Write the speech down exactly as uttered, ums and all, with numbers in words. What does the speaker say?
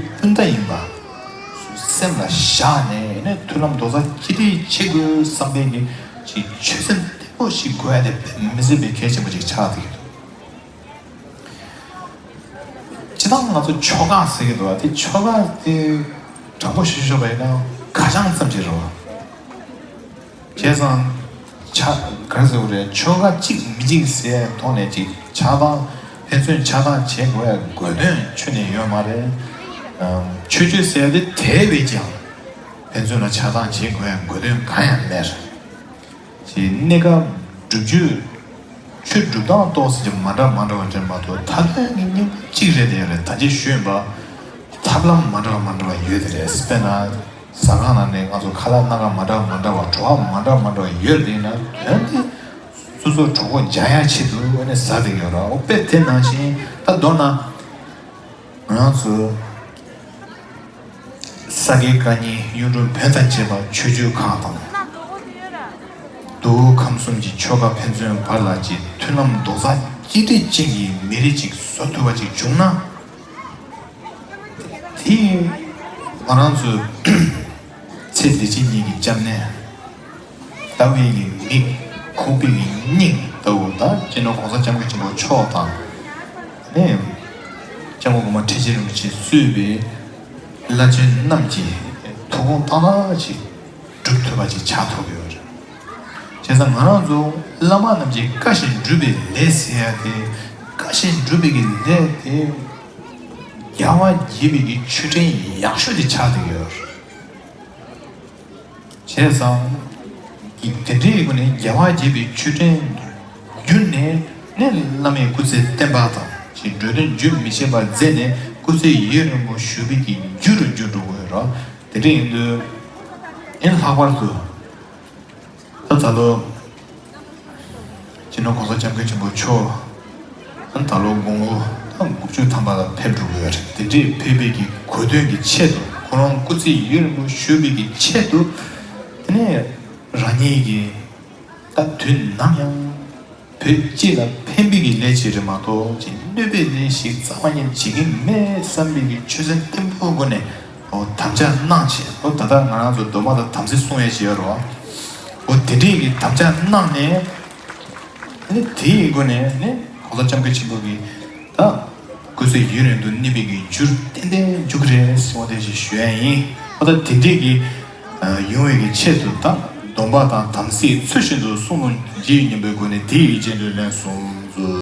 སྤུན་ཟླ་ཡིན་པ་སེམས་ལ་བཞག་ནས་ནས་མཐུན་ལམ་རྡོག་རྩ་གཅིག་སྒྲིལ་བྱེད་དགོས་བསམ་པའི་གི་ཅིག་ཆོད་སེམས་བརྟན་པོ་ཞིག་དགོས་ཡ་དེ་དཔེ་མི་སྲིད་པའི་གལ་ཆེན་པོ་ཅིག་ཆགས་བསྡད་ཀྱི་འདུག་སྤྱིར་བཏང་ང་ཚོ་ཆོལ་ཁ་ཟེར་གྱི་འདུག་བ། དེ་ཆོལ་ཁ་དེ་དྲང་པོ་ཞུ་ཞུ་བ་ཡིན་ན་ཁ་བྱང་ཙམ་ཅིག་རེད་བ། བྱས་ཙང་ཆ་ག་རེ་ཟེར་བ་རེད། ཆོལ་ཁ་གཅིག་མི་གཅིག་ཟེར་ཐོག་ནས་ཅིག་ཆགས་སྡང་ཕན་ཚུན་ཆགས་སྡང་བྱེད་དགོས་ཡ་དགོས་དོན་ཁྱོན་ནས་ཡོད་མ་རེད། ཨམ། ཆོས་བརྒྱུད་ཟེར་ཡ་དེ་དེ་བས་ཀྱང་ཕན་ཚུན་ལ་ཆགས་སྡང་བྱེད་དགོས་ཡ་དགོས་དོན་གང་ཡང་མེད། ཅེས་གནས་སྐབས་སྒྲུབ་བརྒྱུད། ཆོས་སྒྲུབ་སྟངས་ཏོག་ཙམ་ཅིག་མ་འདྲ་མ་འདྲ་བ་འདྲ་མ་གཏོགས་མཐའ་དོན་གྱི་སྙིང་པོ་གཅིག་རེད་དེ་རེད། ད་ཅི་ཞུས་པ་ཐབས་ལམ་མ་འདྲ་བ་མ་འདྲ་བ་ཡོད་དེ་རེད། དཔེར་ན་ཟ་ཁང་ནང་ནས་ང་ཚོ་ཁ་ལག་སྣ་ཁ་མ་འདྲ་བ་མ་འདྲ་བ་བྲོ་བ་མ་འདྲ་བ་མ་འདྲ་བ་ཡོད་དེ་ན་དོན་དེ་སོ་སོ་གྲོད་ཁོག་འཇགས་ཡ་ཆེད་དུ་ཨ་ནི་ཟ་དེ་ཡོད་ར། འོ་དཔེ་དེ་ནང་བཞིན་ད་མདོར་ན། ང་རང་ཚོ་ས་དགེ་བཀའ་རྙིང་གཡུང་དྲུང་བོན་དང་བཅས་པ་ཆོས་བརྒྱུད་ཁག་དང་། མདོ་དབུས་ཁམས་གསུམ་གྱི་ཆོལ་ཁ་ཕན་ཚུན་བར་ལ་ཅིག་མཐུན་ལམ་རྡོག་རྩ་གཅིག་སྒྲིལ་ཅན་གྱི་མི་རིགས་ཅིག་བཟོ་ཐུབ་པ་ཅིག་བྱུང་ན། དེ་ང་རང་ཚོའི་ཚེ་འདི་ཕྱི་གཉིས་ཀྱི་སྐྱབས་གནས། ལྟ་བའི་གི་མིག་ཁོག་པའི་གི་སྙིང་ལྟ་བུ་དང་སྤྱི་ནོར་གོང་ས་སྐྱབས་མགོན་ཆེན་པོ་མཆོག་དང་། ནས་སྐྱབས་མགོན་གོང་མ་ཁྲི་ཆེན་རིན་པོ་ཆེས་གཙོས་པའི་བླ་ཆེན་རྣམས་ཀྱི་ཐུགས་དགོངས་ཏག་ཏག་ཅིག་སྒྲུབ་ཐུབ་པ་ཅིག་ཆགས་ཐུབ་ཡོད་རེད། བྱས་ཙང་ང་རང་ཚོ་བླ་མ་རྣམས་ཀྱི་བཀའ་བཞིན་སྒྲུབ་པའི་ལས་ཟེར་ཡ་དེ། བཀའ་བཞིན་སྒྲུབ་པའི་གི་ལས་དེ་རྒྱལ་བ་དགྱེས་པའི་གི་མཆོད་སྤྲིན་ཡག་ཤོས་དེ་ཆགས་བསྡད་ཡོད་རེད། བྱས་ཙང་། དེ་འདྲའི་སྒོ་ནས་རྒྱལ་བ་དགྱེས་པའི་མཆོད་སྤྲིན་བརྒྱུད་ནས་ནི་བླ་མའི་སྐུ་ཚེ་བརྟན་པ་དང་ཅིག་འགྲོ་དོན་རྒྱུན་མི་ཆད་པར་མཛད་ནས་སྐུ་ཚེ་ཡུན་རིང་པོ་བཞུགས་པའི་གི་རྒྱུ་རུ་འགྱུར་འགྲོ་དགོས་རོགས། དེ་འདྲ་ཡིན་དུས་ཨེ་ལྷག་པར་དུ། ད་ད་ལོ། སྤྱི་ནོར་གོང་ས་སྐྱབས་མགོན་ཆེན་པོ་མཆོག་ཨ་ད་ལོ་དགུང་ལོ་ད་དགུ་བཅུ་ཐམ་པ་ལ་ཕེབས་འགྲོ་གི་ཡོད་རེད། དེ་འདྲའི་ཕེབས་པའི་གི་གོ་སྟོན་གྱི་ཆེད་དུ་ཁོ་རང་སྐུ་ཚེ་ཡུན་རིང་པོ་བཞུགས་པའི་གི་ཆེད་དུ། དེ་ནས་རང་ཉིད་ཀྱི་ད་དུས་ནམ་ཡང་བོད་སྤྱི་ལ་ཕན་པའི་གི་ལས་ཅིག་རེད་མ་གཏོགས་ཅིག་གནོད་པའི་ལས་ཤིག་རྩ་བ་ཉིད་བྱེད་ཀྱི་མེད་བསམ་པའི་གི་ཆོད་སེམས་བརྟན་པོའི་སྒོ་ནས། འོ་དམ་བཅའ་གནང་བྱས། འོ་ད་ལྟ་ང་རང་ཚོ་སྡོམ་པ་དང་དམ་ཚིག་སྲུང་ཡས་བྱས་ཡོད་རེད་བ། འོ་དེ་འདྲའི་གི་དམ་བཅའ་གནང་ནས། ནི་དེའི་སྒོ་ནས་ནི་གོང་ས་སྐྱབས་མགོན་ཆེན་པོ་གི་ད་སྐུ་ཚེ་ཡུན་རིང་དུ་གནས་པའི་གི་རྒྱུར་ཏན་ཏན་འཇུག་གི་རེད་ཟེར་བ་དེ་ཞིག་ཞུ་ཡ་ཡིན། འོ་ད་དེ་འདྲའི་གི་ཡོང་བའི་གི་ཆེད་དུ་ད་སྡོམ་པ་དང་དམ་ཚིག་ཚུལ་བཞིན་དུ་སྲུང་ལུགས་ཇི་ཡིན་སྙམ་པའི་སྒོ་ནས་དེའི་རྗེས་ཟློས་ལན་གསུམ་མཛོད།